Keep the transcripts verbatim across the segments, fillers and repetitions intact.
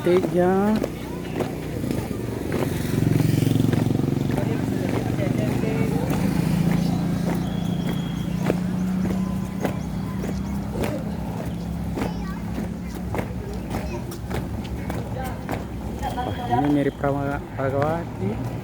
Teja. Ini mirip Rama Ragawati.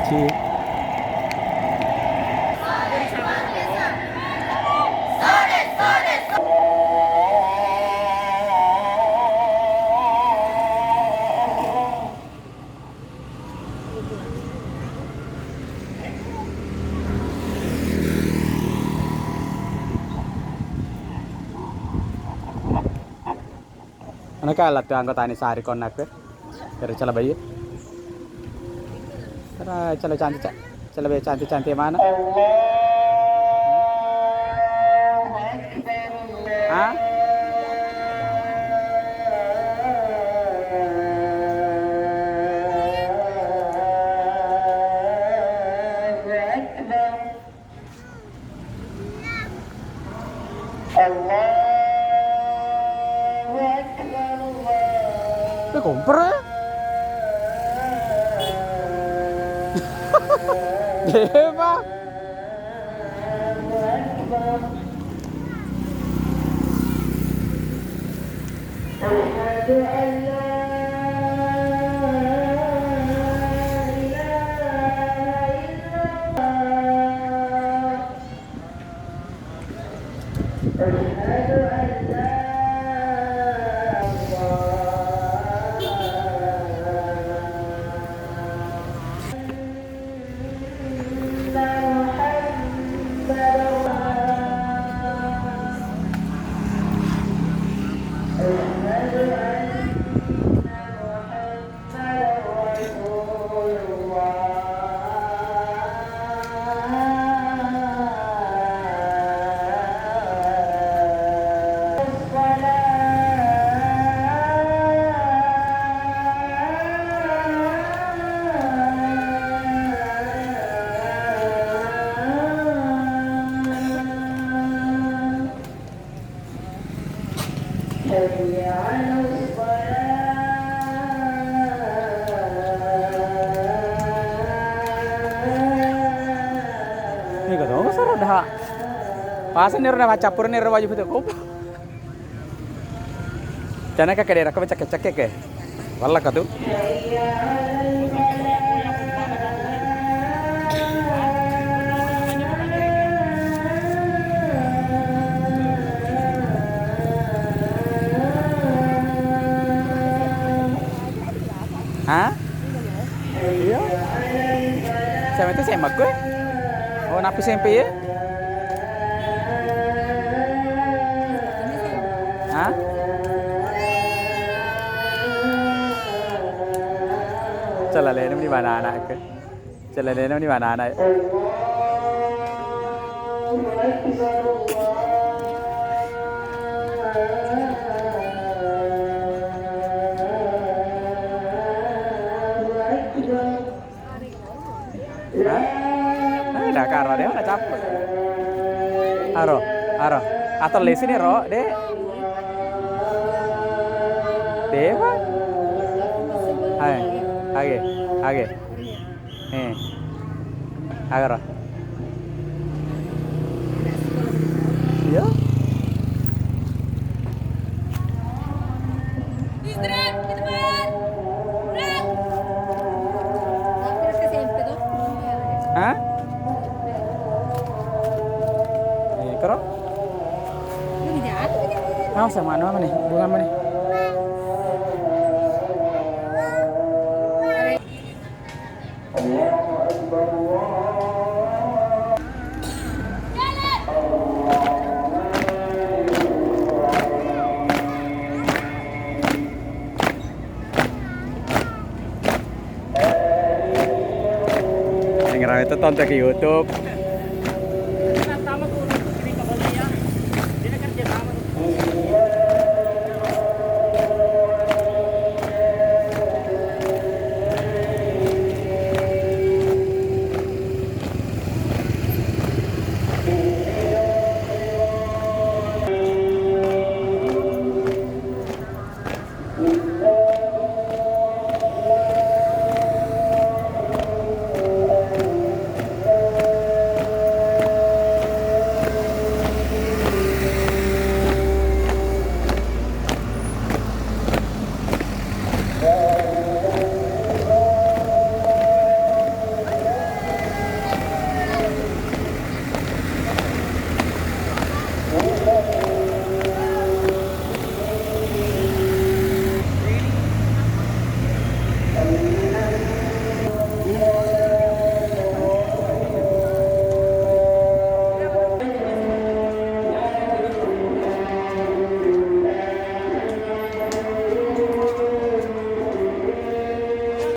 Ana ka lattu anggotani sari konnaku. Ero calabai. Ero cala cantik, ca-, calabai cantik-cantik mana? Ah? Allahu Akbar, Allah. Eh, kompor, eh? Dewa. Allahu Akbar. Asyhadu an la ilaha illallah. Asyhadu an la ilaha illallah. Anna Muhammadar Rasulullah. Asyhadu anna Muhammadar Rasulullah. Hayya 'alas shalah. Ini kata apa, Sarah? Dah. Pasang ni, udah campur ni, udah wajib itu. Kok? Cana ka kedera ka cekek-cekek ke. Walla ka tu. Ha? Iya. Sama itu sama gue. Oh, napi sampai ya? Ha? Cala lena meni mana anak ke? Cala lena meni mana anak? Hah? Eh, dah karo deh, mana capek. Aro, aro. Atau lesi nih, Ro, deh. Deh, Pak. Hai, oke, oke. Eh. Aro. Iya. Hah? Eh, karo? Awas sama anu apa nih? Bunga apa nih? Allahu Akbar, Allah. Yang rame itu tonton ke YouTube.